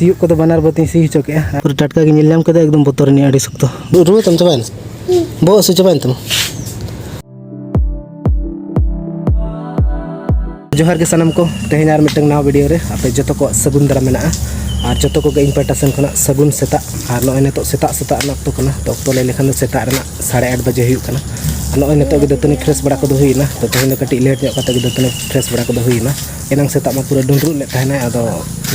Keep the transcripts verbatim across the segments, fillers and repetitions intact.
ᱥᱤᱭᱳᱜ ᱠᱚᱫᱚ ᱵᱟᱱᱟᱨ ᱵᱟᱹᱛᱤᱧ ᱥᱤ ᱦᱚᱪᱚ ᱠᱮᱜᱼᱟ᱾ ᱯᱩᱨᱟᱹ ᱴᱟᱴᱠᱟ ᱜᱮ ᱧᱮᱞ ᱧᱟᱢ ᱠᱮᱫᱟ, ᱮᱠᱫᱚᱢ ᱵᱚᱛᱚᱨ ᱟᱹᱱᱤᱡ, ᱟᱹᱰᱤ ᱥᱚᱠᱛᱚ᱾ ᱨᱩᱣᱟᱹ ᱛᱟᱢ ᱪᱟᱵᱟᱭᱮᱱᱟ? ᱵᱚᱦᱚᱜ ᱦᱟᱹᱥᱩ ᱪᱟᱵᱟᱭᱮᱱ ᱛᱟᱢᱟ? ᱡᱚᱦᱟᱨ ᱜᱮ ᱥᱟᱱᱟᱢ ᱠᱚ, ᱛᱮᱦᱮᱧ ᱟᱨ ᱢᱤᱫᱴᱟᱝ ᱱᱟᱣᱟ ᱵᱷᱤᱰᱤᱭᱳ ᱨᱮ ᱟᱯᱮ ᱡᱚᱛᱚ ᱠᱚᱣᱟᱜ ᱥᱟᱹᱜᱩᱱ ᱫᱟᱨᱟᱢ ᱢᱮᱱᱟᱜᱼᱟ᱾ ᱟᱨ ᱡᱚᱛᱚ ᱠᱚᱜᱮ ᱤᱧ ᱯᱟᱦᱴᱟ ᱥᱮᱱ ᱠᱷᱚᱱᱟᱜ ᱥᱟᱹᱜᱩᱱ ᱥᱮᱛᱟᱜ᱾ ᱟᱨ ᱱᱚᱜᱼᱚᱭ ᱱᱤᱛᱚᱜ ᱥᱮᱛᱟᱜ ᱥᱮᱛᱟᱜ ᱨᱮᱱᱟᱜ ᱚᱠᱛᱚ ᱠᱟᱱᱟ, ᱛᱚ ᱚᱠᱛᱚ ᱞᱟᱹᱭ ᱞᱮᱠᱷᱟᱱ ᱫᱚ ᱥᱮᱛᱟᱜ ᱨᱮᱱᱟᱜ ᱥᱟᱲᱮ ᱟᱴ ᱵᱟᱡᱮ ᱦᱩᱭᱩᱜ ᱠᱟᱱᱟ᱾ ᱟᱨ ᱱᱚᱜᱼᱚᱭ ᱱᱤᱛᱚᱜ ᱜᱮ ᱫᱟᱹᱛᱟᱹᱱᱤ ᱯᱷᱨᱮᱥ ᱵᱟᱲᱟ ᱠᱚᱫᱚ ᱦᱩᱭᱮᱱᱟ᱾ ᱛᱚ ᱛᱮᱦᱮᱧ ᱫᱚ ᱠᱟᱹᱴᱤᱡ ᱞᱮᱴ ᱧᱚᱜ ᱠᱟᱛᱮ ᱜᱮ ᱫᱟᱹᱛᱟᱹᱱᱤ ᱯᱷᱨᱮᱥ ᱵᱟᱲᱟ ᱠᱚᱫᱚ ᱦᱩᱭᱮᱱᱟ᱾ ᱮᱱᱟᱝ ᱥᱮᱛᱟᱜ ᱢᱟ ᱯᱩᱨᱟᱹ ᱰᱩᱸᱰᱨᱩᱜ ᱞᱮᱫ ᱛᱟᱦᱮᱱᱟᱭ, ᱟᱫᱚ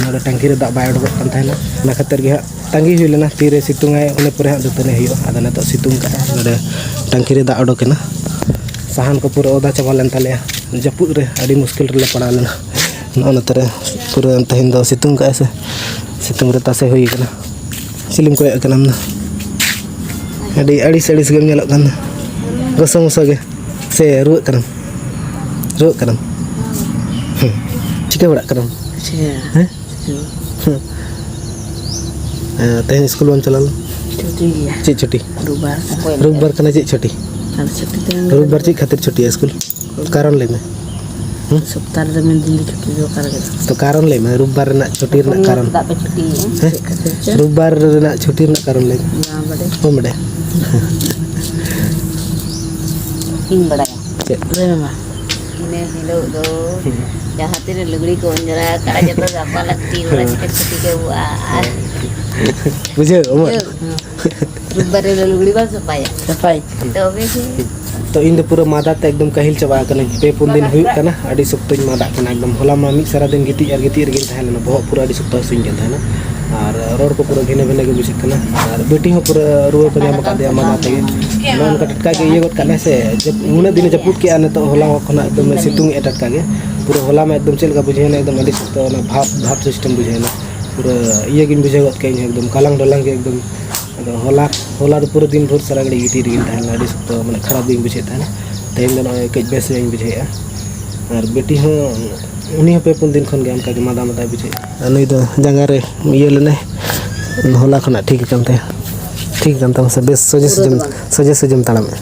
ᱱᱚᱰᱮ ᱴᱟᱝᱠᱤ ᱨᱮ ᱫᱟᱜ ᱵᱟᱭ ᱩᱰᱩᱠᱚᱜ ᱠᱟᱱ ᱛᱟᱦᱮᱱᱟ, ᱚᱱᱟ ᱠᱷᱟᱹᱛᱤᱨ ᱜᱮ ᱦᱟᱸᱜ ᱛᱟᱺᱜᱤ ᱦᱩᱭ ᱞᱮᱱᱟ, ᱛᱤᱨᱮ ᱥᱤᱛᱩᱝ ᱟᱭ, ᱤᱱᱟᱹ ᱯᱚᱨᱮ ᱦᱟᱸᱜ ᱫᱟᱹᱛᱟᱹᱱᱤ ᱦᱩᱭᱩᱜᱼᱟ᱾ ᱟᱫᱚ ᱱᱤᱛᱚᱜ ᱥᱤᱛᱩᱝ ᱠᱟᱜᱼᱟᱭ, ᱱᱚᱰᱮ ᱴᱟᱝᱠᱤ ᱨᱮ ᱫᱟᱜ ᱚᱰᱚᱠ ᱮᱱᱟ᱾ ᱥᱟᱦᱟᱱ ᱠᱚ ᱯᱩᱨᱟᱹ ᱚᱫᱟ ᱪᱟᱵᱟ ᱞᱮᱱ ᱛᱟᱞᱮᱭᱟ ᱡᱟᱹᱯᱩᱫ ᱨᱮ, ᱟᱹᱰᱤ ᱢᱩᱥᱠᱤᱞ ᱨᱮᱞᱮ ᱯᱟᱲᱟᱣ ᱞᱮᱱᱟ᱾ ᱱᱚᱜᱼᱚ ᱱᱚᱛᱮ ᱨᱮ ᱯᱩᱨᱟᱹ ᱛᱮᱦᱮᱧ ᱫᱚ ᱥᱤᱛᱩᱝ ᱠᱟᱜᱼᱟᱭ ᱥᱮ, ᱥᱤᱛᱩᱝ ᱨᱮ ᱛᱟᱥᱮ ᱦᱩᱭ ᱠᱟᱱᱟ᱾ ᱪᱤᱞᱤᱢ ᱠᱚᱭᱚᱜ ᱠᱟᱱᱟ ᱟᱢ ᱫᱚ? ᱟᱹᱰᱤ ᱟᱹᱲᱤᱥ ᱟᱹᱲᱤᱥ ᱜᱮᱢ ᱧᱮᱞᱚᱜ ᱠᱟᱱ ᱫᱚ, ᱜᱚᱥᱚ ᱢᱚᱥᱚ ᱜᱮ᱾ ᱥᱮ ᱨᱩᱣᱟᱹᱜ ᱠᱟᱱᱟᱢ? ᱨᱩᱣᱟᱹᱜ ᱠᱟᱱᱟᱢ? ᱦᱩᱸ᱾ ᱪᱤᱠᱟᱹ ᱵᱟᱲᱟᱜ ᱠᱟᱱᱟᱢ? ᱪᱤᱠᱟᱹᱭᱟ? ᱦᱮᱸ? ᱪᱤᱠᱟᱹ? ᱦᱩᱸ᱾ ᱦᱮᱸ, ᱛᱮᱦᱮᱧ ᱥᱠᱩᱞ ᱵᱟᱢ ᱪᱟᱞᱟᱣ ᱞᱮᱱᱟ? ᱪᱷᱩᱴᱤ ᱜᱮᱭᱟ᱾ ᱪᱮᱫ ᱪᱷᱩᱴᱤ? ᱨᱳᱵᱵᱟᱨ᱾ ᱨᱳᱵᱵᱟᱨ ᱠᱟᱱᱟ, ᱪᱮᱫ ᱪᱷᱩᱴᱤ? ᱟᱨ ᱪᱷᱩᱴᱤ ᱛᱮᱦᱮᱧ ᱫᱚ ᱨᱳᱵᱵᱟᱨ ᱪᱮᱫ ᱠᱷᱟᱹᱛᱤᱨ ᱪᱷᱩᱴᱤᱭᱟ ᱥᱠᱩᱞ? ᱠᱟᱨᱚᱱ ᱞᱟᱹᱭ ᱢᱮ᱾ ᱦᱩᱸ? ᱥᱚᱯᱛᱟᱦᱚ ᱨᱮᱫᱚ ᱢᱤᱫ ᱫᱤᱱ ᱜᱮ ᱪᱷᱩᱴᱤ ᱫᱚᱨᱠᱟᱨ ᱜᱮ᱾ ᱛᱚ ᱠᱟᱨᱚᱱ ᱞᱟᱹᱭ ᱢᱮ, ᱨᱳᱵᱵᱟᱨ ᱨᱮᱱᱟᱜ ᱪᱷᱩᱴᱤ ᱨᱮᱱᱟᱜ ᱛᱚᱠᱷᱚᱱ ᱠᱟᱨᱚᱱ᱾ ᱪᱮᱫᱟᱜ ᱯᱮ ᱪᱷᱩᱴᱤᱭᱮᱫᱼᱟ? ᱦᱮᱸ? ᱪᱮᱫ ᱠᱷᱟᱹᱛᱤᱨ ᱪᱚ? ᱨᱳᱵᱵᱟᱨ ᱨᱮᱱᱟᱜ ᱪᱷᱩᱴᱤ ᱨᱮᱱᱟᱜ ᱠᱟᱨᱚᱱ ᱞᱟᱹᱭ ᱢᱮ᱾ ᱵᱟᱝ ᱵᱟᱰᱟᱭ᱾ ᱵᱟᱢ ᱵᱟᱰᱟᱭᱟ? ᱤᱧ ᱵᱟᱰᱟᱭᱟ᱾ ᱪᱮᱫ? ᱞᱟᱹᱭ ᱢᱮ ᱢᱟ᱾ ᱤᱱᱟᱹ ᱦᱤᱞᱳᱜ ᱫᱚ ᱦᱩᱸ᱾ ᱡᱟᱦᱟᱸ ᱛᱤᱱᱟᱹᱜ ᱞᱩᱜᱽᱲᱤ ᱠᱚ ᱚᱸᱡᱽᱨᱟ ᱟᱠᱟᱫᱼᱟ, ᱡᱚᱛᱚ ᱜᱟᱯᱟ ᱞᱟᱹᱠᱛᱤ, ᱚᱱᱟ ᱦᱮᱸ᱾ ᱪᱤᱠᱟᱹ ᱪᱷᱩᱴᱤ ᱠᱚ ᱮᱢᱚᱜᱼᱟ᱾ ᱟᱨ ᱵᱩᱡᱷᱟᱹᱣ, ᱚᱢᱚᱨ? ᱵᱩᱡᱷᱟᱹᱣ? ᱦᱮᱸ᱾ ᱨᱳᱵᱵᱟᱨ ᱨᱮ ᱞᱩᱜᱽᱲᱤ ᱵᱟᱝ ᱥᱟᱯᱷᱟᱭᱟ᱾ ᱥᱟᱯᱷᱟᱭ᱾ ᱛᱚᱵᱮ ᱥᱮ᱾ ᱛᱚ, ᱤᱧ ᱫᱚ ᱯᱩᱨᱟᱹ ᱢᱟᱫᱟ ᱛᱮ ᱮᱠᱫᱚᱢ ᱠᱟᱹᱦᱤᱞ ᱪᱟᱵᱟ ᱟᱠᱟᱱᱟᱹᱧ᱾ ᱯᱮ ᱯᱩᱱ ᱫᱤᱱ ᱦᱩᱭᱩᱜ ᱠᱟᱱᱟ, ᱟᱹᱰᱤ ᱥᱚᱠᱛᱚᱧ ᱢᱟᱫᱟᱜ ᱠᱟᱱᱟ ᱮᱠᱫᱚᱢ᱾ ᱦᱚᱞᱟ ᱢᱟ ᱢᱤᱫ ᱥᱟᱨᱟ ᱫᱤᱱ ᱜᱤᱛᱤᱡ ᱟᱨ ᱜᱤᱛᱤᱡ ᱨᱮᱜᱮᱧ ᱛᱟᱦᱮᱸ ᱞᱮᱱᱟ, ᱵᱚᱦᱚᱜ ᱯᱩᱨᱟᱹ ᱟᱹᱰᱤ ᱥᱚᱠᱛᱚ ᱦᱟᱹᱥᱩᱧ ᱠᱟᱱ ᱛᱟᱦᱮᱱᱟ᱾ ᱟᱨ ᱨᱚᱲ ᱠᱚ ᱯᱩᱨᱟᱹ ᱵᱷᱤᱱᱟᱹ ᱵᱷᱤᱱᱟᱹ ᱜᱮ ᱵᱩᱡᱷᱟᱹᱜ ᱠᱟᱱᱟ᱾ ᱟᱨ ᱵᱤᱴᱤ ᱦᱚᱸ ᱯᱩᱨᱟᱹ ᱨᱩᱣᱟᱹ ᱠᱚ ᱧᱟᱢ ᱟᱠᱟᱫᱮᱭᱟ ᱢᱟᱫᱟ ᱛᱮᱜᱮ᱾ ᱱᱚᱜᱼᱚ ᱱᱚᱝᱠᱟ ᱴᱟᱴᱠᱟ ᱜᱮ ᱤᱭᱟᱹ ᱜᱚᱫ ᱠᱟᱜ ᱞᱮ ᱥᱮ, ᱡᱟᱹᱯ-, ᱩᱱᱟᱹᱜ ᱫᱤᱱᱮ ᱡᱟᱹᱯᱩᱫ ᱠᱮᱜᱼᱟ, ᱱᱤᱛᱚᱜ ᱦᱚᱞᱟ ᱠᱷᱚᱱᱟᱜ ᱮᱠᱫᱚᱢᱮ ᱥᱤᱛᱩᱝ ᱮᱜᱼᱟ ᱴᱟᱴᱠᱟ ᱜᱮ᱾ ᱯᱩᱨᱟᱹ ᱦᱚᱞᱟ ᱢᱟ ᱮᱠᱫᱚᱢ ᱪᱮᱫ ᱞᱮᱠᱟ ᱵᱩᱡᱷᱟᱹᱣᱮᱱᱟ, ᱮᱠᱫᱚᱢ ᱟᱹᱰᱤ ᱥᱚᱠᱛᱚ ᱚᱱᱟ ᱵᱷᱟᱯ, ᱵᱷᱟᱯ system ᱵᱩᱡᱷᱟᱹᱣᱮᱱᱟ᱾ ᱯᱩᱨᱟᱹ ᱤᱭᱟᱹ ᱜᱤᱧ ᱵᱩᱡᱷᱟᱹᱣ ᱜᱚᱫ ᱠᱮᱜᱼᱟ ᱤᱧ ᱦᱚᱸ, ᱮᱠᱫᱚᱢ ᱠᱟᱞᱟᱝ ᱰᱚᱞᱟᱝ ᱜᱮ ᱮᱠᱫᱚᱢ᱾ ᱟᱫᱚ ᱦᱚᱞᱟ, ᱦᱚᱞᱟ ᱫᱚ ᱯᱩᱨᱟᱹ ᱫᱤᱱ ᱵᱷᱳᱨ ᱥᱟᱨᱟ ᱜᱷᱟᱹᱲᱤᱡ ᱜᱤᱛᱤᱡ ᱨᱮᱜᱮᱧ ᱛᱟᱦᱮᱸ ᱞᱮᱱᱟ, ᱟᱹᱰᱤ ᱥᱚᱠᱛᱚ ᱢᱟᱱᱮ ᱠᱷᱟᱨᱟᱯ ᱜᱤᱧ ᱵᱩᱡᱷᱟᱹᱣᱮᱫ ᱛᱟᱦᱮᱱᱟ᱾ ᱛᱮᱦᱮᱧ ᱫᱚ ᱱᱚᱜᱼᱚᱭ ᱠᱟᱹᱡ ᱵᱮᱥ ᱧᱚᱜ ᱤᱧ ᱵᱩᱡᱷᱟᱹᱣᱮᱫᱼᱟ᱾ ᱟᱨ ᱵᱤᱴᱤ ᱦᱚᱸ, ᱩᱱᱤ ᱦᱚᱸ ᱯᱮ ᱯᱩᱱ ᱫᱤᱱ ᱠᱷᱚᱱ ᱜᱮ ᱚᱱᱠᱟ ᱜᱮ ᱢᱟᱫᱟ ᱢᱟᱫᱟᱭ ᱵᱩᱡᱷᱟᱹᱣᱮᱫᱼᱟ᱾ ᱟᱨ ᱱᱩᱭ ᱫᱚ ᱡᱟᱸᱜᱟ ᱨᱮ ᱤᱭᱟᱹ ᱞᱮᱱᱟᱭ, ᱦᱚᱞᱟ ᱠᱷᱚᱱᱟᱜ ᱴᱷᱤᱠ ᱟᱠᱟᱱ ᱛᱟᱭᱟ, ᱴᱷᱤᱠ ᱟᱠᱟᱱ ᱛᱟᱢᱟ ᱥᱮ ᱵᱮᱥ ᱥᱚᱡᱷᱮ ᱯᱩᱨᱟᱹ ᱫᱚ ᱥᱚᱡᱷᱮᱢ, ᱵᱟᱝ᱾ ᱥᱚᱡᱷᱮ ᱥᱚᱡᱷᱮᱢ ᱛᱟᱲᱟᱢᱮᱫᱼᱟ?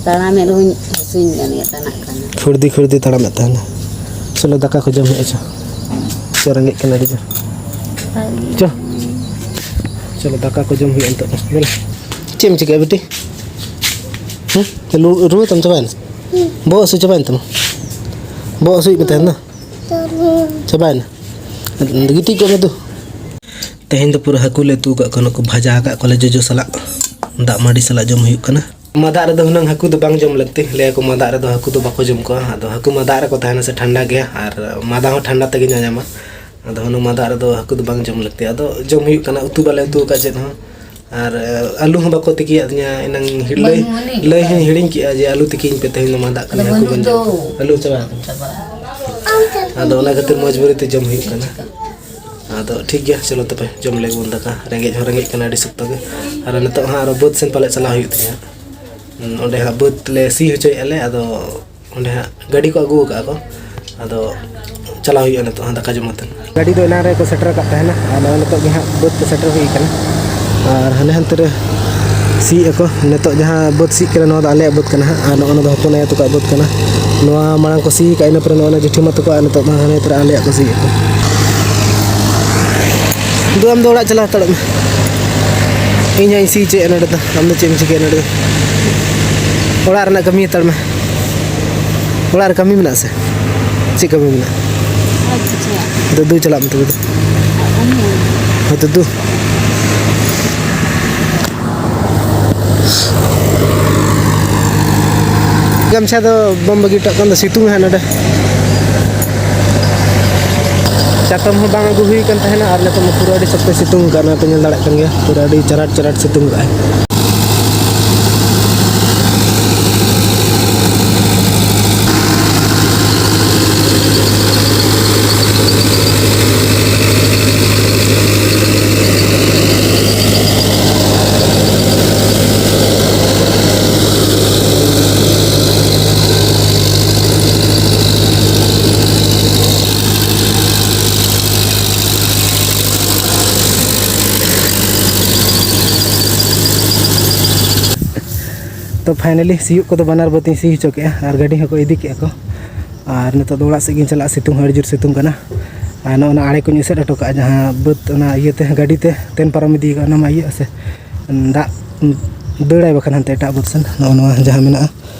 ᱛᱟᱲᱟᱢᱮᱫ ᱨᱮᱦᱚᱸᱧ ᱦᱟᱹᱥᱩᱧ ᱠᱟᱱ ᱜᱮᱭᱟ, ᱴᱟᱱᱟᱜ ᱠᱟᱱᱟ᱾ ᱠᱷᱩᱲᱫᱤ ᱠᱷᱩᱲᱫᱤ ᱛᱟᱲᱟᱢᱮᱫ ᱛᱟᱦᱮᱱᱟ᱾ ᱪᱚᱞᱚ ᱫᱟᱠᱟ ᱠᱚ ᱡᱚᱢ ᱦᱩᱭᱩᱜᱼᱟ, ᱪᱚ᱾ ᱪᱚ, ᱨᱮᱸᱜᱮᱡ ᱠᱟᱱᱟ ᱟᱹᱰᱤ ᱡᱳᱨ᱾ ᱪᱚ, ᱪᱚᱞᱚ, ᱫᱟᱠᱟ ᱠᱚ ᱡᱚᱢ ᱦᱩᱭᱩᱜᱼᱟ ᱱᱤᱛᱚᱜ ᱫᱚ᱾ ᱫᱮᱞᱟ᱾ ᱪᱮᱫ ᱮᱢ ᱪᱤᱠᱟᱹᱭᱟ ᱵᱤᱴᱤ? ᱦᱮᱸ? ᱨᱩ-, ᱨᱩᱣᱟᱹ ᱛᱟᱢ ᱪᱟᱵᱟᱭᱮᱱᱟ? ᱵᱚᱦᱚᱜ ᱦᱟᱹᱥᱩ ᱪᱟᱵᱟᱭᱮᱱ ᱛᱟᱢᱟ? ᱵᱚᱦᱚᱜ ᱦᱟᱹᱥᱩᱭᱮᱫ ᱢᱮ ᱛᱟᱦᱮᱱ ᱫᱚ? ᱪᱟᱵᱟᱭᱮᱱᱟ? ᱜᱤᱛᱤᱡ ᱠᱚᱜ ᱢᱮ ᱫᱩ᱾ ᱛᱮᱦᱮᱧ ᱫᱚ ᱯᱩᱨᱟᱹ ᱦᱟᱹᱠᱩ ᱞᱮ ᱩᱛᱩ ᱟᱠᱟᱫ ᱠᱚᱣᱟ, ᱱᱩᱠᱩ ᱵᱷᱟᱡᱟ ᱟᱠᱟᱫ ᱠᱚᱣᱟᱞᱮ ᱡᱚᱡᱚ ᱥᱟᱞᱟᱜ, ᱫᱟᱜ ᱢᱟᱹᱰᱤ ᱥᱟᱞᱟᱜ ᱡᱚᱢ ᱦᱩᱭᱩᱜ ᱠᱟᱱᱟ᱾ ᱢᱟᱫᱟᱜ ᱨᱮᱫᱚ ᱦᱩᱱᱟᱹᱝ ᱦᱟᱹᱠᱩ ᱫᱚ ᱵᱟᱝ ᱡᱚᱢ ᱞᱟᱹᱠᱛᱤ, ᱞᱟᱹᱭᱟᱠᱚ ᱢᱟᱫᱟᱜ ᱨᱮᱫᱚ ᱦᱟᱹᱠᱩ ᱫᱚ ᱵᱟᱠᱚ ᱡᱚᱢ ᱠᱚᱣᱟ᱾ ᱟᱫᱚ ᱦᱟᱹᱠᱩ ᱢᱟᱫᱟᱜ ᱨᱮᱠᱚ ᱛᱟᱦᱮᱱᱟ ᱥᱮ ᱴᱷᱟᱱᱰᱟ ᱜᱮᱭᱟ, ᱟᱨ ᱢᱟᱫᱟ ᱦᱚᱸ ᱴᱷᱟᱱᱰᱟ ᱛᱮᱜᱮ ᱧᱟᱧᱟᱢᱟ᱾ ᱟᱫᱚ ᱦᱩᱱᱟᱹᱝ ᱢᱟᱫᱟᱜ ᱨᱮᱫᱚ ᱦᱟᱹᱠᱩ ᱫᱚ ᱵᱟᱝ ᱡᱚᱢ ᱞᱟᱹᱠᱛᱤ᱾ ᱟᱫᱚ ᱡᱚᱢ ᱦᱩᱭᱩᱜ ᱠᱟᱱᱟ, ᱩᱛᱩ ᱵᱟᱞᱮ ᱩᱛᱩ ᱟᱠᱟᱫ ᱪᱮᱫ ᱦᱚᱸ᱾ ᱟᱨ ᱟᱹᱞᱩ ᱦᱚᱸ ᱵᱟᱠᱚ ᱛᱤᱠᱤᱭᱟᱫᱤᱧᱟ, ᱮᱱᱟᱝ ᱞᱟᱹᱭ, ᱵᱟᱹᱱᱩᱜ ᱟᱹᱱᱤᱡ᱾ ᱞᱟᱹᱭ ᱦᱚᱸᱧ ᱦᱤᱲᱤᱧ ᱠᱮᱜᱼᱟ ᱡᱮ ᱟᱹᱞᱩ ᱛᱤᱠᱤᱧ ᱯᱮ, ᱛᱮᱦᱮᱧ ᱫᱚ ᱢᱟᱫᱟᱜ ᱠᱟᱱᱟ, ᱟᱫᱚ ᱦᱟᱹᱠᱩ ᱵᱟᱹᱱᱩᱜ ᱵᱟᱹᱧ ᱫᱚ᱾ ᱡᱚᱢ᱾ ᱟᱹᱞᱩ ᱪᱟᱵᱟ᱾ ᱪᱟᱵᱟ᱾ ᱟᱫᱚ ᱚᱱᱟ ᱠᱷᱟᱹᱛᱤᱨ ᱢᱚᱡᱽᱵᱩᱨᱤ ᱛᱮ ᱡᱚᱢ ᱦᱩᱭᱩᱜ ᱠᱟᱱᱟ᱾ ᱟᱫᱚ ᱴᱷᱤᱠ ᱜᱮᱭᱟ, ᱪᱚᱞᱚ ᱛᱚᱵᱮ ᱡᱚᱢ ᱞᱮᱜᱮ ᱵᱚᱱ ᱫᱟᱠᱟ, ᱨᱮᱸᱜᱮᱡ ᱦᱚᱸ ᱨᱮᱸᱜᱮᱡ ᱠᱟᱱᱟ ᱟᱹᱰᱤ ᱥᱚᱠᱛᱚ ᱜᱮ᱾ ᱟᱨ ᱱᱤᱛᱚᱜ ᱦᱟᱸᱜ ᱟᱨᱚ ᱵᱟᱹᱫᱽ ᱥᱮᱱ ᱯᱟᱞᱮ ᱪᱟᱞᱟᱣ ᱦᱩᱭᱩᱜ ᱛᱤᱧᱟᱹ᱾ ᱦᱩᱸ, ᱚᱸᱰᱮ ᱦᱟᱸᱜ ᱵᱟᱹᱫᱽ ᱞᱮ ᱥᱤ ᱦᱚᱪᱚᱭᱮᱫᱼᱟ ᱞᱮ, ᱟᱫᱚ ᱚᱸᱰᱮ ᱦᱟᱸᱜ ᱜᱟᱹᱰᱤ ᱠᱚ ᱟᱹᱜᱩ ᱟᱠᱟᱫᱼᱟ ᱠᱚ, ᱟᱫᱚ ᱪᱟᱞᱟᱣ ᱦᱩᱭᱩᱜᱼᱟ ᱱᱤᱛᱚᱜ ᱦᱟᱸᱜ ᱫᱟᱠᱟ ᱡᱚᱢ ᱠᱟᱛᱮ᱾ ᱜᱟᱹᱰᱤ ᱫᱚ ᱮᱱᱟᱝ ᱨᱮᱠᱚ ᱥᱮᱴᱮᱨ ᱟᱠᱟᱫ ᱛᱟᱦᱮᱱᱟ, ᱟᱨ ᱱᱚᱜᱼᱚᱭ ᱱᱤᱛᱚᱜ ᱜᱮ ᱦᱟᱸᱜ ᱵᱟᱹᱫᱽ ᱠᱚ ᱥᱮᱴᱮᱨ ᱦᱩᱭ ᱠᱟᱱᱟ᱾ ᱟᱨ ᱦᱟᱱᱮ ᱦᱟᱱᱛᱮ ᱨᱮ ᱥᱤᱭᱮᱫᱼᱟ ᱠᱚ᱾ ᱱᱤᱛᱚᱜ ᱡᱟᱦᱟᱸ ᱵᱟᱹᱫᱽ ᱥᱤᱜ ᱠᱟᱱᱟ, ᱱᱚᱣᱟ ᱫᱚ ᱟᱞᱮᱭᱟᱜ ᱵᱟᱹᱫᱽ ᱠᱟᱱᱟ ᱦᱟᱸᱜ, ᱟᱨ ᱱᱚᱜᱼᱚ ᱱᱚᱣᱟ ᱫᱚ ᱦᱚᱯᱚᱱ ᱟᱭᱳ ᱛᱟᱠᱚᱣᱟᱜ ᱵᱟᱹᱫᱽ ᱠᱟᱱᱟ᱾ ᱱᱚᱣᱟ ᱢᱟᱲᱟᱝ ᱠᱚ ᱥᱤ ᱟᱠᱟᱫᱼᱟ, ᱤᱱᱟᱹ ᱯᱚᱨᱮ ᱱᱚᱣᱟ ᱡᱮᱴᱷᱤ ᱢᱟ ᱛᱟᱠᱚᱣᱟᱜ, ᱱᱤᱛᱚᱜ ᱫᱚ ᱦᱟᱱᱮ ᱛᱚᱨᱟ ᱟᱞᱮᱭᱟᱜ ᱠᱚ ᱥᱤᱭᱮᱫᱼᱟ ᱠᱚ᱾ ᱫᱩ, ᱟᱢ ᱫᱚ ᱚᱲᱟᱜ ᱪᱟᱞᱟᱣ ᱦᱟᱛᱟᱲᱚᱜ ᱢᱮ, ᱤᱧ ᱦᱟᱸᱜ ᱤᱧ ᱥᱤ ᱦᱚᱪᱚᱭᱮᱫᱼᱟ ᱱᱚᱰᱮ ᱫᱚ, ᱟᱢ ᱫᱚ ᱪᱮᱫ ᱮᱢ ᱪᱤᱠᱟᱹᱭᱟ ᱱᱚᱰᱮ ᱫᱚ? ᱚᱲᱟᱜ ᱨᱮᱱᱟᱜ ᱠᱟᱹᱢᱤ ᱦᱟᱛᱟᱲ ᱢᱮ᱾ ᱚᱲᱟᱜ ᱨᱮ ᱠᱟᱹᱢᱤ ᱢᱮᱱᱟᱜᱼᱟ ᱥᱮ ᱪᱮᱫ ᱠᱟᱹᱢᱤ ᱢᱮᱱᱟᱜᱼᱟ? ᱟᱪᱪᱷᱟ᱾ ᱫᱩ, ᱫᱩ ᱪᱟᱞᱟᱜ ᱢᱮ ᱛᱚᱵᱮ ᱫᱚ᱾ ᱦᱳᱭ ᱛᱚ, ᱫᱩ᱾ ᱜᱟᱢᱪᱷᱟ ᱫᱚ ᱵᱟᱢ ᱵᱟᱹᱜᱤ ᱦᱚᱴᱚ ᱠᱟᱜ ᱠᱟᱱ ᱫᱚ, ᱥᱤᱛᱩᱝ ᱦᱟᱸᱜ ᱱᱚᱰᱮ᱾ ᱪᱟᱛᱚᱢ ᱦᱚᱸ ᱵᱟᱝ ᱟᱹᱜᱩ ᱦᱩᱭ ᱠᱟᱱ ᱛᱟᱦᱮᱱᱟ, ᱟᱨ ᱱᱤᱛᱚᱜ ᱢᱟ ᱯᱩᱨᱟᱹ ᱟᱹᱰᱤ ᱥᱚᱠᱛᱚᱭ ᱥᱤᱛᱩᱝ ᱠᱟᱜᱼᱟ, ᱱᱚᱣᱟ ᱯᱮ ᱧᱮᱞ ᱫᱟᱲᱮᱭᱟᱜ ᱠᱟᱱ ᱜᱮᱭᱟ, ᱯᱩᱨᱟᱹ ᱟᱹᱰᱤ ᱪᱟᱨᱟᱴ ᱪᱟᱨᱟᱴ ᱥᱤᱛᱩᱝ ᱠᱟᱜᱼᱟᱭ᱾ ᱛᱚ finally ᱥᱤᱭᱳᱜ ᱠᱚᱫᱚ ᱵᱟᱱᱟᱨ ᱵᱟᱹᱫᱽ ᱤᱧ ᱥᱤ ᱦᱚᱪᱚ ᱠᱮᱜᱼᱟ ᱟᱨ ᱜᱟᱹᱰᱤ ᱦᱚᱸᱠᱚ ᱤᱫᱤ ᱠᱮᱜᱼᱟ ᱠᱚ᱾ ᱟᱨ ᱱᱤᱛᱚᱜ ᱫᱚ ᱚᱲᱟᱜ ᱥᱮᱫ ᱜᱤᱧ ᱪᱟᱞᱟᱜᱼᱟ, ᱥᱤᱛᱩᱝ ᱦᱚᱸ ᱟᱹᱰᱤ ᱡᱳᱨ ᱥᱤᱛᱩᱝ ᱠᱟᱱᱟ᱾ ᱟᱨ ᱱᱚᱜᱼᱚ ᱱᱟ ᱟᱲᱮ ᱠᱚᱧ ᱮᱥᱮᱫ ᱦᱚᱴᱚ ᱠᱟᱜᱼᱟ, ᱡᱟᱦᱟᱸ ᱵᱟᱹᱫᱽ ᱚᱱᱟ ᱤᱭᱟᱹᱛᱮ, ᱜᱟᱹᱰᱤ ᱛᱮ ᱛᱮᱱ ᱯᱟᱨᱚᱢ ᱤᱫᱤ ᱠᱟᱜᱼᱟ, ᱚᱱᱟ ᱢᱟ ᱤᱭᱟᱹᱜᱼᱟ ᱥᱮ, ᱫᱟᱜ ᱫᱟᱹᱲᱟᱭ ᱵᱟᱠᱷᱟᱱ ᱦᱟᱱᱛᱮ ᱮᱴᱟᱜ ᱵᱟᱹᱫᱽ ᱥᱮᱱ᱾ ᱱᱚᱜᱼᱚ ᱱᱚᱣᱟ ᱡᱟᱦᱟᱸ ᱢᱮᱱᱟᱜᱼᱟ,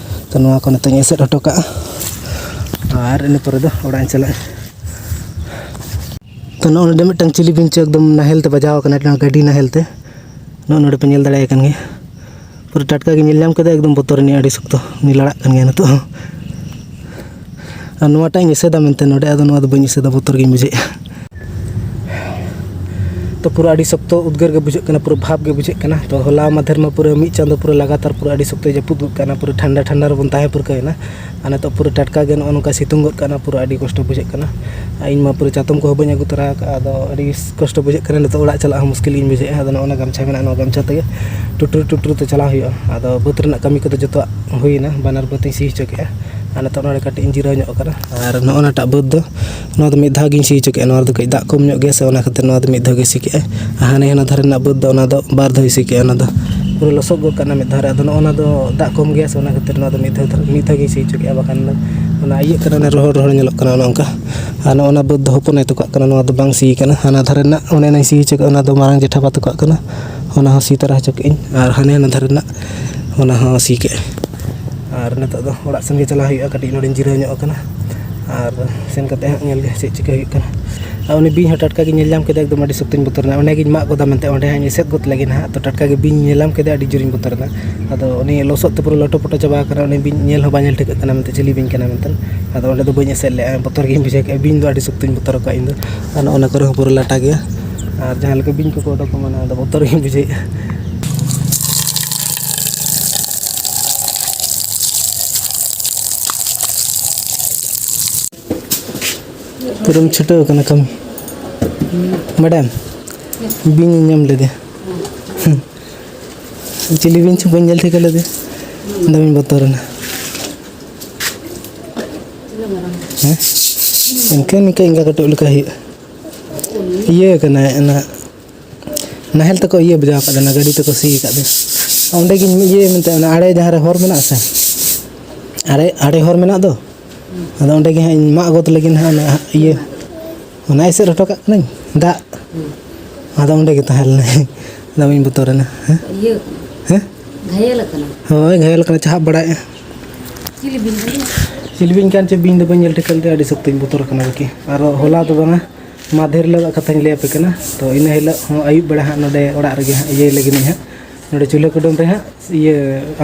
ᱛᱚ ᱱᱚᱣᱟ ᱠᱚ ᱱᱤᱛᱚᱜ ᱤᱧ ᱮᱥᱮᱫ ᱦᱚᱴᱚ ᱠᱟᱜᱼᱟ, ᱟᱨ ᱤᱱᱟᱹ ᱯᱚᱨᱮ ᱫᱚ ᱚᱲᱟᱜ ᱤᱧ ᱪᱟᱞᱟᱜᱼᱟ᱾ ᱛᱚ ᱱᱚᱜᱼᱚ ᱱᱚᱰᱮ ᱢᱤᱫᱴᱟᱝ ᱪᱤᱞᱤ ᱵᱤᱧ ᱪᱚ ᱮᱠᱫᱚᱢ ᱱᱟᱦᱮᱞ ᱛᱮ ᱵᱟᱡᱟᱣ ᱟᱠᱟᱱᱟ, ᱜᱟᱹᱰᱤ ᱱᱟᱦᱮᱞ ᱛᱮ᱾ ᱱᱚᱜᱼᱚ ᱱᱚᱰᱮ ᱯᱮ ᱧᱮᱞ ᱫᱟᱲᱮᱭᱟᱭ ᱠᱟᱱ ᱜᱮᱭᱟ, ᱯᱩᱨᱟᱹ ᱴᱟᱴᱠᱟ ᱜᱮ ᱧᱮᱞ ᱧᱟᱢ ᱠᱮᱫᱟ, ᱮᱠᱫᱚᱢ ᱵᱚᱛᱚᱨ ᱨᱤᱱᱤᱡ ᱟᱹᱰᱤ ᱥᱚᱠᱛᱚ ᱩᱱᱤ ᱞᱟᱲᱟᱜ ᱠᱟᱱ ᱜᱮᱭᱟ ᱱᱤᱛᱚᱜ ᱦᱚᱸ᱾ ᱟᱨ ᱱᱚᱣᱟᱴᱟᱜ ᱤᱧ ᱮᱥᱮᱫᱟ ᱢᱮᱱᱛᱮ ᱱᱚᱰᱮ, ᱟᱫᱚ ᱱᱚᱣᱟ ᱫᱚ ᱵᱟᱹᱧ ᱮᱥᱮᱫᱟ, ᱵᱚᱛᱚᱨ ᱜᱤᱧ ᱵᱩᱡᱷᱟᱹᱣᱮᱫᱼᱟ᱾ ᱛᱚ ᱯᱩᱨᱟᱹ ᱟᱹᱰᱤ ᱥᱚᱠᱛᱚ ᱩᱫᱽᱜᱟᱹᱨ ᱜᱮ ᱵᱩᱡᱷᱟᱹᱜ ᱠᱟᱱᱟ, ᱯᱩᱨᱟᱹ ᱵᱷᱟᱵᱽ ᱜᱮ ᱵᱩᱡᱷᱟᱹᱜ ᱠᱟᱱᱟ᱾ ᱛᱚ ᱦᱚᱞᱟ ᱢᱟᱫᱷᱮᱨ ᱢᱟ ᱯᱩᱨᱟᱹ ᱢᱤᱫ ᱪᱟᱸᱫᱚ ᱯᱩᱨᱟᱹ ᱞᱟᱜᱟᱛᱟᱨ ᱯᱩᱨᱟᱹ ᱟᱹᱰᱤ ᱥᱚᱠᱛᱚᱭ ᱡᱟᱹᱯᱩᱫ ᱜᱚᱫ ᱠᱟᱱᱟ, ᱯᱩᱨᱟᱹ ᱴᱷᱟᱱᱰᱟ ᱴᱷᱟᱱᱰᱟ ᱨᱮᱵᱚᱱ ᱛᱟᱦᱮᱸ ᱯᱟᱹᱨᱠᱟᱹᱣ ᱮᱱᱟ᱾ ᱟᱨ ᱱᱤᱛᱚᱜ ᱯᱩᱨᱟᱹ ᱴᱟᱴᱠᱟ ᱜᱮ ᱱᱚᱜᱼᱚ ᱱᱚᱝᱠᱟ ᱥᱤᱛᱩᱝ ᱜᱚᱫ ᱠᱟᱱᱟ, ᱯᱩᱨᱟᱹ ᱟᱹᱰᱤ ᱠᱚᱥᱴᱚ ᱵᱩᱡᱷᱟᱹᱜ ᱠᱟᱱᱟ᱾ ᱟᱨ ᱤᱧ ᱢᱟ ᱯᱩᱨᱟᱹ ᱪᱟᱛᱚᱢ ᱠᱚᱦᱚᱸ ᱵᱟᱹᱧ ᱟᱹᱜᱩ ᱛᱚᱨᱟ ᱟᱠᱟᱫᱼᱟ, ᱟᱫᱚ ᱟᱹᱰᱤ ᱠᱚᱥᱴᱚ ᱵᱩᱡᱷᱟᱹᱜ ᱠᱟᱱᱟ, ᱱᱤᱛᱚᱜ ᱚᱲᱟᱜ ᱪᱟᱞᱟᱜ ᱦᱚᱸ ᱢᱩᱥᱠᱤᱞ ᱜᱤᱧ ᱵᱩᱡᱷᱟᱹᱣᱮᱫᱼᱟ᱾ ᱟᱫᱚ ᱱᱚᱜᱼᱚ ᱱᱟ ᱜᱟᱢᱪᱷᱟ ᱢᱮᱱᱟᱜᱼᱟ, ᱱᱚᱣᱟ ᱜᱟᱢᱪᱷᱟ ᱛᱮᱜᱮ ᱴᱩᱴᱩᱨ ᱴᱩᱴᱩᱨ ᱛᱮ ᱪᱟᱞᱟᱣ ᱦᱩᱭᱩᱜᱼᱟ᱾ ᱟᱫᱚ ᱵᱟᱹᱫᱽ ᱨᱮᱱᱟᱜ ᱠᱟᱹᱢᱤ ᱠᱚᱫᱚ ᱡᱚᱛᱚᱣᱟᱜ ᱦᱩᱭᱮᱱᱟ, ᱵᱟᱱᱟᱨ ᱵᱟᱹᱫᱽ ᱤᱧ ᱥᱤ ᱦᱚᱪᱚ ᱠᱮᱫᱼᱟ᱾ ᱟᱨ ᱱᱤᱛᱚᱜ ᱱᱚᱰᱮ ᱠᱟᱹᱴᱤᱡ ᱤᱧ ᱡᱤᱨᱟᱹᱣ ᱧᱚᱜ ᱟᱠᱟᱱᱟ᱾ ᱟᱨ ᱱᱚᱜᱼᱚ ᱱᱟᱴᱟᱜ ᱵᱟᱹᱫᱽ ᱫᱚ, ᱱᱚᱣᱟ ᱫᱚ ᱢᱤᱫ ᱫᱷᱟᱣ ᱜᱤᱧ ᱥᱤ ᱦᱚᱪᱚ ᱠᱮᱫᱼᱟ, ᱱᱚᱣᱟ ᱨᱮᱫᱚ ᱠᱟᱹᱡ ᱫᱟᱜ ᱠᱚᱢ ᱧᱚᱜ ᱜᱮᱭᱟ ᱥᱮ, ᱚᱱᱟ ᱠᱷᱟᱹᱛᱤᱨ ᱱᱚᱣᱟ ᱫᱚ ᱢᱤᱫ ᱫᱷᱟᱣ ᱜᱮ ᱥᱤ ᱠᱮᱫᱼᱟ᱾ ᱟᱨ ᱦᱟᱱᱮ ᱦᱟᱱᱟ ᱫᱷᱟᱨᱮ ᱨᱮᱱᱟᱜ ᱵᱟᱹᱫᱽ ᱫᱚ, ᱚᱱᱟ ᱫᱚ ᱵᱟᱨ ᱫᱷᱟᱣ ᱥᱤ ᱠᱮᱫᱼᱟ, ᱚᱱᱟ ᱫᱚ ᱯᱩᱨᱟᱹ ᱞᱚᱥᱚᱫ ᱜᱚᱫ ᱠᱟᱱᱟ ᱢᱤᱫ ᱫᱷᱟᱣ ᱨᱮ᱾ ᱟᱫᱚ ᱱᱚᱜᱼᱚ ᱱᱟ ᱫᱚ ᱫᱟᱜ ᱠᱚᱢ ᱜᱮᱭᱟ ᱥᱮ, ᱚᱱᱟ ᱠᱷᱟᱹᱛᱤᱨ ᱱᱚᱣᱟ ᱫᱚ ᱢᱤᱫ ᱫᱷᱟᱣ ᱫᱷᱟᱨᱮ, ᱢᱤᱫ ᱫᱷᱟᱣ ᱜᱤᱧ ᱥᱤ ᱦᱚᱪᱚ ᱠᱮᱫᱼᱟ, ᱵᱟᱠᱷᱟᱱ ᱫᱚ ᱚᱱᱟ ᱤᱭᱟᱹᱜ ᱠᱟᱱᱟ, ᱚᱱᱟ ᱨᱚᱦᱚᱲ ᱨᱚᱦᱚᱲ ᱧᱮᱞᱚᱜ ᱠᱟᱱᱟ ᱚᱱᱮ ᱚᱱᱠᱟ᱾ ᱟᱨ ᱱᱚᱜᱼᱚ ᱱᱟ ᱵᱟᱹᱫᱽ ᱫᱚ ᱦᱚᱯᱚᱱ ᱟᱭᱳ ᱛᱟᱠᱚᱣᱟᱜ ᱠᱟᱱᱟ, ᱱᱚᱣᱟ ᱫᱚ ᱵᱟᱝ ᱥᱤ ᱠᱟᱱᱟ᱾ ᱦᱟᱱᱟ ᱫᱷᱟᱨᱮ ᱨᱮᱱᱟᱜ ᱚᱱᱮ ᱚᱱᱟᱧ ᱥᱤ ᱦᱚᱪᱚ ᱠᱮᱫᱼᱟ, ᱚᱱᱟ ᱫᱚ ᱢᱟᱨᱟᱝ ᱡᱮᱴᱷᱟᱯᱟ ᱛᱟᱠᱚᱣᱟᱜ ᱠᱟᱱᱟ, ᱚᱱᱟ ᱦᱚᱸ ᱥᱤ ᱛᱟᱨᱟ ᱦᱚᱪᱚ ᱠᱮᱫᱼᱟᱹᱧ᱾ ᱟᱨ ᱦᱟᱱᱮ ᱦᱟᱱᱟ ᱫᱷᱟᱨᱮ ᱨᱮᱱᱟᱜ ᱚᱱᱟ ᱦᱚᱸ ᱥᱤ ᱠᱮᱫᱼᱟᱹᱧ᱾ ᱟᱨ ᱱᱤᱛᱚᱜ ᱫᱚ ᱚᱲᱟᱜ ᱥᱮᱱ ᱜᱮ ᱪᱟᱞᱟᱜ ᱦᱩᱭᱩᱜᱼᱟ, ᱠᱟᱹᱴᱤᱡ ᱱᱚᱰᱮᱧ ᱡᱤᱨᱟᱹᱣ ᱧᱚᱜ ᱟᱠᱟᱱᱟ᱾ ᱟᱨ ᱥᱮᱱ ᱠᱟᱛᱮ ᱦᱟᱸᱜ ᱧᱮᱞ ᱜᱮ ᱪᱮᱫ ᱪᱤᱠᱟᱹ ᱦᱩᱭᱩᱜ ᱠᱟᱱᱟ᱾ ᱟᱨ ᱩᱱᱤ ᱵᱤᱧ ᱦᱚᱸ ᱴᱟᱴᱠᱟ ᱜᱮ ᱧᱮᱞ ᱧᱟᱢ ᱠᱮᱫᱮᱭᱟ, ᱮᱠᱫᱚᱢ ᱟᱹᱰᱤ ᱥᱚᱠᱛᱚᱧ ᱵᱚᱛᱚᱨ ᱮᱱᱟ᱾ ᱚᱸᱰᱮ ᱜᱤᱧ ᱢᱟᱜ ᱜᱚᱫᱟ ᱢᱮᱱᱛᱮ, ᱚᱸᱰᱮ ᱦᱟᱸᱜ ᱤᱧ ᱮᱥᱮᱫ ᱜᱚᱫ ᱞᱟᱹᱜᱤᱫ ᱦᱟᱸᱜ, ᱛᱚ ᱴᱟᱴᱠᱟ ᱜᱮ ᱵᱤᱧ ᱧᱮᱞ ᱧᱟᱢ ᱠᱮᱫᱮᱭᱟ, ᱟᱹᱰᱤ ᱡᱳᱨᱤᱧ ᱵᱚᱛᱚᱨ ᱮᱱᱟ᱾ ᱟᱫᱚ ᱩᱱᱤ ᱞᱚᱥᱚᱫ ᱛᱮ ᱯᱩᱨᱟᱹ ᱞᱚᱴᱚ ᱯᱚᱴᱚ ᱪᱟᱵᱟ ᱟᱠᱟᱱᱟ, ᱩᱱᱤ ᱵᱤᱧ ᱧᱮᱞ ᱦᱚᱸ ᱵᱟᱝ ᱧᱮᱞ ᱴᱷᱤᱠᱟᱹᱜ ᱠᱟᱱᱟ ᱢᱮᱱᱛᱮ ᱪᱤᱞᱤ ᱵᱤᱧ ᱠᱟᱱᱟ ᱢᱮᱱᱛᱮ᱾ ᱟᱫᱚ ᱚᱸᱰᱮ ᱫᱚ ᱵᱟᱹᱧ ᱮᱥᱮᱫ ᱞᱮᱫᱼᱟ, ᱵᱚᱛᱚᱨ ᱜᱤᱧ ᱵᱩᱡᱷᱟᱹᱣ ᱠᱮᱫᱼᱟ᱾ ᱵᱤᱧ ᱫᱚ ᱟᱹᱰᱤ ᱥᱚᱠᱛᱚᱧ ᱵᱚᱛᱚᱨ ᱟᱠᱚᱣᱟ ᱤᱧ ᱫᱚ᱾ ᱟᱨ ᱱᱚᱜᱼᱚ ᱱᱟ ᱠᱚᱨᱮ ᱦᱚᱸ ᱯᱩᱨᱟᱹ ᱞᱟᱴᱟ ᱜᱮᱭᱟ, ᱟᱨ ᱡᱟᱦᱟᱸ ᱞᱮᱠᱟ ᱵᱤᱧ ᱠᱚᱠᱚ ᱚᱰᱚᱠᱚᱜ ᱠᱟᱱᱟ, ᱟᱫᱚ ᱵᱚᱛᱚᱨ ᱜᱤᱧ ᱵᱩᱡᱷᱟᱹᱣᱮᱫᱼᱟ᱾ ᱯᱩᱨᱟᱹᱢ ᱪᱷᱩᱴᱟᱹᱣ ᱠᱟᱱᱟ ᱠᱟᱹᱢᱤ᱾ ᱢᱮᱰᱟᱢ, ᱵᱤᱧ ᱤᱧ ᱧᱟᱢ ᱞᱮᱫᱮᱭᱟ᱾ ᱦᱩᱸ᱾ ᱪᱤᱞᱤ ᱵᱤᱧ ᱪᱚ ᱵᱟᱹᱧ ᱧᱮᱞ ᱴᱷᱤᱠᱟᱹ ᱞᱮᱫᱮᱭᱟ᱾ ᱫᱚᱢᱮᱧ ᱵᱚᱛᱚᱨᱮᱱᱟ᱾ ᱦᱮᱸ? ᱤᱱᱠᱟᱹ, ᱱᱤᱝᱠᱟᱹ ᱮᱸᱜᱟ ᱠᱟᱹᱴᱩᱵ ᱞᱮᱠᱟ ᱦᱩᱭᱩᱜᱼᱟ᱾ ᱤᱭᱟᱹ ᱠᱟᱱᱟᱭ, ᱚᱱᱟ ᱱᱟᱦᱮᱞ ᱛᱮᱠᱚ ᱤᱭᱟᱹ ᱵᱟᱡᱟᱣ ᱠᱟᱫᱟ, ᱚᱱᱟ ᱜᱟᱹᱰᱤ ᱛᱮᱠᱚ ᱥᱤ ᱟᱠᱟᱫ ᱫᱚ᱾ ᱚᱸᱰᱮ ᱜᱤᱧ ᱤᱭᱟᱹ ᱢᱮᱱᱛᱮ, ᱚᱱᱟ ᱟᱲᱮ ᱡᱟᱦᱟᱸ ᱨᱮ ᱦᱚᱨ ᱢᱮᱱᱟᱜᱼᱟ ᱥᱮ, ᱟᱲᱮ, ᱟᱲᱮ ᱦᱚᱨ ᱢᱮᱱᱟᱜ ᱫᱚ, ᱟᱫᱚ ᱚᱸᱰᱮ ᱜᱮ ᱦᱟᱸᱜ ᱤᱧ ᱢᱟᱜ ᱜᱚᱫ ᱞᱟᱹᱜᱤᱫ ᱦᱟᱸᱜ, ᱚᱱᱟ ᱤᱭᱟᱹ, ᱚᱱᱟ ᱮᱥᱮᱫ ᱦᱚᱴᱚ ᱠᱟᱜ ᱠᱟᱹᱱᱟᱹᱧ ᱫᱟᱜ᱾ ᱟᱫᱚ ᱚᱸᱰᱮ ᱜᱮ ᱛᱟᱦᱮᱸ ᱞᱮᱱᱟ᱾ ᱫᱚᱢᱮᱧ ᱵᱚᱛᱚᱨᱮᱱᱟ᱾ ᱦᱮᱸ? ᱤᱭᱟᱹ ᱦᱮᱸ? ᱜᱷᱟᱭᱮᱞ ᱟᱠᱟᱱᱟ᱾ ᱦᱳᱭ, ᱜᱷᱟᱭᱮᱞ ᱟᱠᱟᱱᱟ, ᱪᱟᱦᱟᱵ ᱵᱟᱲᱟᱭᱮᱫᱼᱟ᱾ ᱪᱤᱞᱤ ᱵᱤᱧ ᱠᱟᱱᱟ? ᱪᱤᱞᱤ ᱵᱤᱧ ᱠᱟᱱ ᱪᱚ, ᱵᱤᱧ ᱫᱚ ᱵᱟᱹᱧ ᱧᱮᱞ ᱴᱷᱤᱠᱟᱹ ᱞᱮᱫᱮᱭᱟ, ᱟᱹᱰᱤ ᱥᱚᱠᱛᱚᱧ ᱵᱚᱛᱚᱨ ᱟᱠᱟᱱᱟ ᱵᱟᱹᱠᱤ᱾ ᱟᱨ ᱦᱚᱞᱟ ᱫᱚ ᱵᱟᱝᱟ, ᱢᱟᱫᱷᱮᱨ ᱦᱤᱞᱳᱜ ᱠᱟᱛᱷᱟᱧ ᱞᱟᱹᱭ ᱟᱯᱮ ᱠᱟᱱᱟ᱾ ᱛᱚ, ᱤᱱᱟᱹ ᱦᱤᱞᱳᱜ ᱦᱚᱸ ᱟᱹᱭᱩᱵ ᱵᱮᱲᱟ ᱦᱟᱸᱜ ᱱᱚᱰᱮ ᱚᱲᱟᱜ ᱨᱮᱜᱮ ᱦᱟᱸᱜ ᱤᱭᱟᱹᱭ ᱞᱟᱹᱜᱤᱫ ᱤᱧ ᱦᱟᱸᱜ, ᱱᱚᱰᱮ ᱪᱩᱞᱦᱟᱹ ᱠᱩᱰᱟᱹᱢ ᱨᱮ ᱦᱟᱸᱜ ᱤᱭᱟᱹ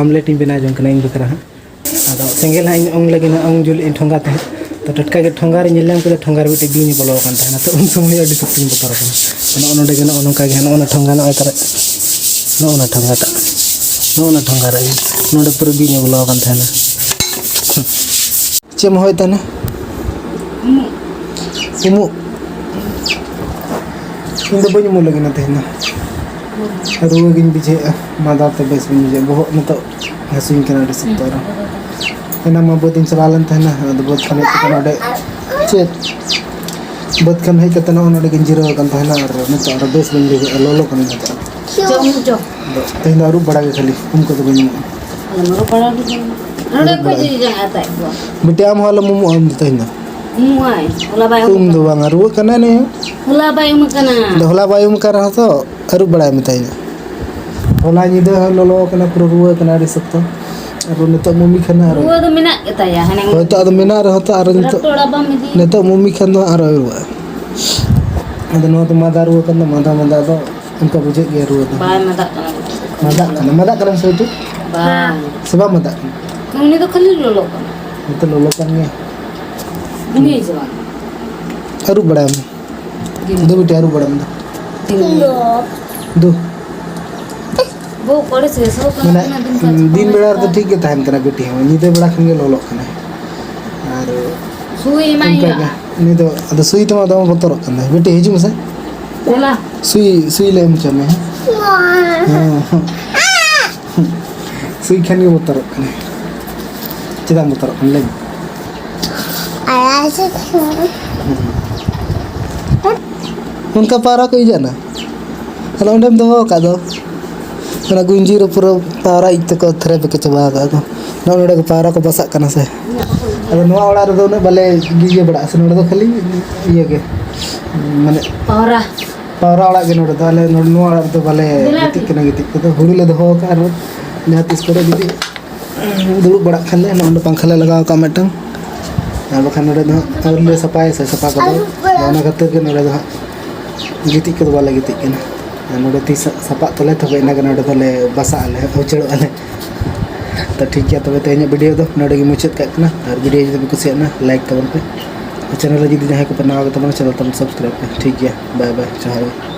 ᱟᱢᱞᱮᱴ ᱤᱧ ᱵᱮᱱᱟᱣ ᱡᱚᱝ ᱠᱟᱱᱟ ᱤᱧ ᱵᱟᱠᱷᱨᱟ ᱦᱟᱸᱜ᱾ ᱟᱫᱚ ᱥᱮᱸᱜᱮᱞ ᱦᱟᱸᱜ ᱤᱧ ᱚᱝ ᱞᱟᱹᱜᱤᱫ ᱦᱟᱸᱜ, ᱚᱝ ᱡᱩᱞ ᱤᱧ ᱴᱷᱚᱸᱜᱟ ᱛᱮ ᱦᱟᱸᱜ᱾ ᱛᱚ, ᱴᱟᱴᱠᱟ ᱜᱮ ᱴᱷᱚᱸᱜᱟ ᱨᱮ ᱧᱮᱞ ᱧᱟᱢ ᱠᱮᱫᱟ, ᱴᱷᱚᱸᱜᱟ ᱨᱮ ᱢᱤᱫᱴᱮᱡ ᱵᱤᱧ ᱮ ᱵᱚᱞᱚ ᱟᱠᱟᱱ ᱛᱟᱦᱮᱱᱟ᱾ ᱛᱚ, ᱩᱱ ᱥᱚᱢᱚᱭ ᱟᱹᱰᱤ ᱥᱚᱠᱛᱤᱧ ᱵᱚᱛᱚᱨ ᱟᱠᱟᱱᱟ᱾ ᱱᱚᱜᱼᱚ ᱱᱚᱰᱮ ᱜᱮ, ᱱᱚᱜᱼᱚ ᱱᱚᱝᱠᱟ ᱜᱮ ᱦᱟᱸᱜ, ᱱᱚᱜᱼᱚ ᱱᱟ ᱴᱷᱚᱸᱜᱟ, ᱱᱚᱜᱼᱚᱭ ᱛᱟᱨᱟ, ᱱᱚᱜᱼᱚ ᱱᱟ ᱴᱷᱚᱸᱜᱟᱴᱟᱜ, ᱱᱚᱜᱼᱚ ᱱᱟ ᱴᱷᱚᱸᱜᱟ ᱨᱮ, ᱱᱚᱰᱮ ᱯᱩᱨᱟᱹ ᱵᱤᱧ ᱮ ᱵᱚᱞᱚ ᱟᱠᱟᱱ ᱛᱟᱦᱮᱱᱟ᱾ ᱪᱮᱫ ᱮᱢ ᱦᱚᱦᱚᱭᱮᱫ ᱛᱟᱦᱮᱱᱟ? ᱩᱢᱩᱜ᱾ ᱩᱢᱩᱜ? ᱤᱧ ᱫᱚ ᱵᱟᱹᱧ ᱩᱢᱩᱜ ᱞᱟᱹᱜᱤᱫ ᱛᱮᱦᱮᱧ ᱫᱚ᱾ ᱨᱩᱣᱟᱹ ᱜᱤᱧ ᱵᱩᱡᱷᱟᱹᱣᱮᱫᱼᱟ, ᱢᱟᱫᱟ ᱛᱮ ᱵᱮᱥ ᱵᱟᱹᱧ ᱵᱩᱡᱷᱟᱹᱣᱮᱫᱼᱟ, ᱵᱚᱦᱚᱜ ᱱᱤᱛᱚᱜ ᱦᱟᱹᱥᱩᱧ ᱠᱟᱱᱟ ᱟᱹᱰᱤ ᱥᱚᱠᱛᱚ ᱟᱨᱦᱚᱸ᱾ ᱮᱱᱟᱝ ᱢᱟ ᱵᱟᱹᱫᱽ ᱤᱧ ᱪᱟᱞᱟᱣ ᱞᱮᱱ ᱛᱟᱦᱮᱱᱟ, ᱟᱫᱚ ᱵᱟᱹᱫᱽ ᱠᱷᱚᱱ ᱦᱮᱡ ᱠᱟᱛᱮ ᱱᱚᱰᱮ ᱪᱮᱫ, ᱵᱟᱹᱫᱽ ᱠᱷᱚᱱ ᱦᱮᱡ ᱠᱟᱛᱮ ᱱᱚᱜᱼᱚᱭ ᱱᱚᱰᱮ ᱜᱤᱧ ᱡᱤᱨᱟᱹᱣ ᱟᱠᱟᱱ ᱛᱟᱦᱮᱱᱟ ᱟᱨ ᱱᱤᱛᱚᱜ ᱟᱨᱚ ᱵᱮᱥ ᱵᱟᱹᱧ ᱵᱩᱡᱷᱟᱹᱣᱮᱫᱼᱟ, ᱞᱚᱞᱚ ᱠᱟᱹᱱᱟᱹᱧ ᱱᱤᱛᱚᱜ᱾ ᱡᱚᱢ ᱦᱚᱪᱚ᱾ ᱟᱫᱚ ᱛᱮᱦᱮᱧ ᱫᱚ ᱟᱹᱨᱩᱵ ᱵᱟᱲᱟ ᱜᱮ ᱠᱷᱟᱹᱞᱤ, ᱩᱢ ᱠᱚᱫᱚ ᱵᱟᱹᱧ ᱩᱢᱩᱜᱼᱟ᱾ ᱟᱞᱮ ᱢᱟ ᱨᱚᱜ ᱵᱟᱲᱟ ᱜᱮ᱾ ᱱᱚᱰᱮ ᱚᱠᱚᱭ ᱡᱤᱣᱤ ᱡᱟᱸᱜᱟ ᱟᱛᱟᱭ ᱠᱚᱣᱟ? ᱵᱤᱴᱤ, ᱟᱢ ᱦᱚᱸ ᱟᱞᱚᱢ ᱩᱢᱩᱜᱼᱟ ᱩᱢ ᱫᱚ ᱛᱮᱦᱮᱧ ᱫᱚ᱾ ᱩᱢᱩᱜᱼᱟᱭ, ᱦᱚᱞᱟ ᱵᱟᱭ ᱩᱢ ᱩᱢ ᱫᱚ ᱠᱟᱱᱟ᱾ ᱵᱟᱝᱟ, ᱨᱩᱣᱟᱹᱜ ᱠᱟᱱᱟᱭ ᱱᱩᱭ ᱦᱚᱸ᱾ ᱦᱚᱞᱟ ᱵᱟᱭ ᱩᱢ ᱠᱟᱱᱟ᱾ ᱟᱫᱚ ᱦᱚᱞᱟ ᱵᱟᱭ ᱩᱢ ᱠᱟᱱ ᱨᱮᱦᱚᱸ ᱛᱚ, ᱟᱹᱨᱩᱵ ᱵᱟᱲᱟᱭ ᱢᱮ ᱛᱮᱦᱮᱧ ᱫᱚ᱾ ᱦᱚᱞᱟ ᱧᱤᱫᱟᱹ ᱦᱚᱸ ᱞᱚᱞᱚ ᱠᱟᱱᱟ, ᱯᱩᱨᱟᱹ ᱨᱩᱣᱟᱹ ᱠᱟᱱᱟ ᱟᱹᱰᱤ ᱥᱚᱠᱛᱚ᱾ ᱟᱨ ᱱᱤᱛᱚᱜ ᱢᱩᱢᱤ ᱠᱷᱟᱱ ᱟᱨ ᱨᱩᱣᱟᱹ ᱫᱚ ᱢᱮᱱᱟᱜ ᱜᱮᱛᱟᱭᱟ, ᱦᱟᱱᱮ ᱦᱳᱭᱛᱳ ᱟᱫᱚ ᱢᱮᱱᱟᱜ ᱨᱮᱦᱚᱸ ᱛᱚ, ᱟᱨ ᱱᱤᱛᱚᱜ ᱰᱟᱠᱛᱚᱨ ᱚᱲᱟᱜ ᱵᱟᱢ ᱤᱫᱤ? ᱱᱤᱛᱚᱜ ᱢᱩᱢᱤ ᱠᱷᱟᱱ ᱫᱚ ᱟᱨᱚᱭ ᱨᱩᱣᱟᱹᱜᱼᱟ᱾ ᱟᱫᱚ ᱱᱚᱣᱟ ᱫᱚ ᱢᱟᱫᱟ ᱨᱩᱣᱟᱹ ᱠᱟᱱ ᱫᱚ, ᱢᱟᱫᱟ, ᱢᱟᱫᱟ ᱫᱚ ᱚᱱᱠᱟ ᱵᱩᱡᱷᱟᱹᱜ ᱜᱮᱭᱟ ᱨᱩᱣᱟᱹ ᱫᱚ᱾ ᱵᱟᱭ ᱢᱟᱫᱟᱜ ᱠᱟᱱᱟ᱾ ᱢᱟᱫᱟᱜ ᱠᱟᱱᱟ, ᱢᱟᱫᱟᱜ ᱠᱟᱱᱟᱢ ᱥᱮ ᱵᱤᱴᱤ? ᱵᱟᱝ᱾ ᱥᱮ ᱵᱟᱢ ᱢᱟᱫᱟᱜ ᱠᱟᱱᱟ? ᱩᱱᱤ ᱫᱚ ᱠᱷᱟᱹᱞᱤ ᱞᱚᱞᱚ ᱠᱟᱱᱟ᱾ ᱱᱤᱛᱚᱜ ᱞᱚᱞᱚ ᱠᱟᱱ ᱜᱮᱭᱟ᱾ ᱩᱢᱮᱭ ᱥᱮ ᱵᱟᱝ? ᱟᱹᱨᱩᱵ ᱵᱟᱲᱟᱭ ᱢᱮ᱾ ᱫᱤᱱ᱾ ᱫᱩ ᱵᱤᱴᱤ, ᱟᱹᱨᱩᱵ ᱵᱟᱲᱟᱭ ᱢᱮ ᱫᱩ᱾ ᱫᱤᱱ᱾ ᱫᱩ᱾ ᱵᱚᱦᱚᱜ ᱠᱚᱨᱮ ᱥᱮᱥᱚ ᱠᱟᱱᱟ, ᱢᱟᱱᱮ, ᱛᱤᱱᱟᱹᱜ ᱫᱤᱱ ᱠᱷᱚᱱ ᱫᱤᱱ ᱵᱮᱲᱟ ᱨᱮᱫᱚ ᱥᱮᱥᱚ᱾ ᱴᱷᱤᱠ ᱜᱮ ᱛᱟᱦᱮᱱ ᱠᱟᱱᱟ ᱵᱤᱴᱤ ᱦᱚᱸ, ᱧᱤᱫᱟᱹ ᱵᱮᱲᱟ ᱠᱷᱟᱱ ᱜᱮ ᱞᱚᱞᱚᱜ ᱠᱟᱱᱟᱭ᱾ ᱟᱨ ᱥᱩᱭ ᱮᱢᱟᱭ ᱚᱱᱠᱟ ᱦᱩᱭᱩᱜᱼᱟ᱾ ᱜᱮ᱾ ᱩᱱᱤ ᱫᱚ ᱟᱫᱚ ᱥᱩᱭ ᱛᱮᱢᱟ ᱫᱚᱢᱮ ᱵᱚᱛᱚᱨᱚᱜ ᱠᱟᱱᱟᱭ᱾ ᱵᱤᱴᱤ, ᱦᱤᱡᱩᱜ ᱢᱮᱥᱮ᱾ ᱫᱮᱞᱟ᱾ ᱥᱩᱭ, ᱥᱩᱭ ᱞᱮ ᱮᱢ ᱦᱚᱪᱚ ᱢᱮᱭᱟ, ᱦᱮᱸ? ᱦᱮᱸ, ᱦᱮᱸ᱾ ᱥᱩᱭ ᱠᱷᱟᱱ ᱜᱮ ᱵᱚᱛᱚᱨᱚᱜ ᱠᱟᱱᱟᱭ᱾ ᱪᱮᱫᱟᱜ ᱮᱢ ᱵᱚᱛᱚᱨᱚᱜ ᱠᱟᱱᱟ, ᱞᱟᱹᱭ ᱢᱮ? ᱟᱨ ᱚᱱᱠᱟ ᱯᱟᱣᱨᱟ ᱠᱚ ᱤᱭᱟᱹᱜ ᱱᱟ᱾ ᱟᱫᱚ ᱚᱸᱰᱮᱢ ᱫᱚᱦᱚ ᱟᱠᱟᱫ ᱫᱚ᱾ ᱚᱱᱟ ᱜᱩᱸᱡᱤ ᱨᱮ ᱯᱩᱨᱟᱹ ᱯᱟᱣᱨᱟ ᱤᱡ ᱛᱮᱠᱚ ᱛᱷᱮᱨᱮ ᱵᱮᱠᱮ ᱪᱟᱵᱟ ᱟᱠᱟᱫ ᱠᱚ᱾ ᱱᱚᱜᱼᱚ ᱱᱚᱰᱮ ᱜᱮ ᱯᱟᱣᱨᱟ ᱠᱚ ᱵᱟᱥᱟᱜ ᱠᱟᱱᱟ ᱥᱮ᱾ ᱟᱫᱚ ᱱᱚᱣᱟ ᱚᱲᱟᱜ ᱨᱮᱫᱚ ᱩᱱᱟᱹᱜ ᱵᱟᱞᱮ ᱤᱭᱟᱹ ᱵᱟᱲᱟᱜᱼᱟ ᱥᱮ, ᱱᱚᱰᱮ ᱫᱚ ᱠᱷᱟᱹᱞᱤ ᱤᱭᱟᱹ ᱜᱮ᱾ ᱢᱟᱱᱮ ᱯᱟᱣᱨᱟ᱾ ᱯᱟᱣᱨᱟ ᱚᱲᱟᱜ ᱜᱮ ᱱᱚᱰᱮ ᱫᱚ, ᱟᱞᱮ ᱱᱚᱰᱮ ᱱᱚᱣᱟ ᱚᱲᱟᱜ ᱨᱮᱫᱚ ᱵᱟᱞᱮ ᱫᱮᱞᱟ ᱜᱤᱛᱤᱡ ᱠᱟᱱᱟ ᱜᱤᱛᱤᱡ ᱠᱚᱫᱚ᱾ ᱦᱩᱲᱩ ᱞᱮ ᱫᱚᱦᱚ ᱟᱠᱟᱫᱼᱟ, ᱟᱨ ᱡᱟᱦᱟᱸ ᱛᱤᱥ ᱠᱚᱨᱮ ᱡᱩᱫᱤ ᱫᱩᱲᱩᱵ ᱵᱟᱲᱟᱜ ᱠᱷᱟᱱ ᱞᱮ, ᱱᱚᱰᱮ ᱯᱟᱝᱠᱷᱟ ᱞᱮ ᱞᱟᱜᱟᱣ ᱟᱠᱟᱫᱼᱟ ᱢᱤᱫᱴᱟᱝ, ᱟᱨ ᱵᱟᱠᱷᱟᱱ ᱱᱚᱰᱮ ᱫᱚ ᱦᱟᱸᱜ ᱟᱹᱣᱨᱤ ᱞᱮ ᱥᱟᱯᱷᱟᱭᱟ ᱥᱮ ᱥᱟᱯᱷᱟ ᱠᱚᱫᱚ᱾ ᱟᱫᱚ ᱚᱱᱟ ᱠᱷᱟᱹᱛᱤᱨ ᱜᱮ ᱱᱚᱰᱮ ᱫᱚ ᱦᱟᱸᱜ ᱜᱤᱛᱤᱡ ᱠᱚᱫᱚ ᱵᱟᱞᱮ ᱜᱤᱛᱤᱡ ᱠᱟᱱᱟ᱾ ᱟᱨ ᱱᱚᱰᱮ ᱛᱤᱥ ᱦᱟᱸᱜ ᱥᱟᱯᱷᱟᱜ ᱛᱟᱞᱮ, ᱛᱚᱵᱮ ᱤᱱᱟᱹᱜᱮ ᱱᱚᱰᱮ ᱫᱚᱞᱮ ᱵᱟᱥᱟᱜ ᱟᱞᱮ, ᱩᱪᱟᱹᱲᱚᱜ ᱟᱞᱮ᱾ ᱛᱚ ᱴᱷᱤᱠ ᱜᱮᱭᱟ, ᱛᱚᱵᱮ ᱛᱮᱦᱮᱧᱟᱜ ᱵᱷᱤᱰᱤᱭᱳ ᱫᱚ ᱱᱚᱰᱮ ᱜᱮ ᱢᱩᱪᱟᱹᱫ ᱠᱟᱜ ᱠᱟᱱᱟ᱾ ᱟᱨ ᱵᱷᱤᱰᱤᱭᱳ ᱡᱩᱫᱤ ᱯᱮ ᱠᱩᱥᱤᱭᱟᱜ ᱱᱟ, ᱞᱟᱭᱤᱠ ᱛᱟᱵᱚᱱ ᱯᱮ᱾ ᱟᱨ ᱪᱮᱱᱮᱞ ᱨᱮ ᱡᱩᱫᱤ ᱡᱟᱦᱟᱸᱭ ᱠᱚᱯᱮ ᱱᱟᱣᱟ ᱜᱮ ᱛᱟᱵᱚᱱᱟ, ᱪᱮᱱᱮᱞ ᱛᱟᱵᱚᱱ ᱥᱟᱵᱥᱠᱨᱟᱭᱤᱵ ᱯᱮ᱾ ᱴᱷᱤᱠ ᱜᱮᱭᱟ, ᱵᱟᱭ ᱵᱟᱭ, ᱡᱚᱦᱟᱨ ᱜᱮ᱾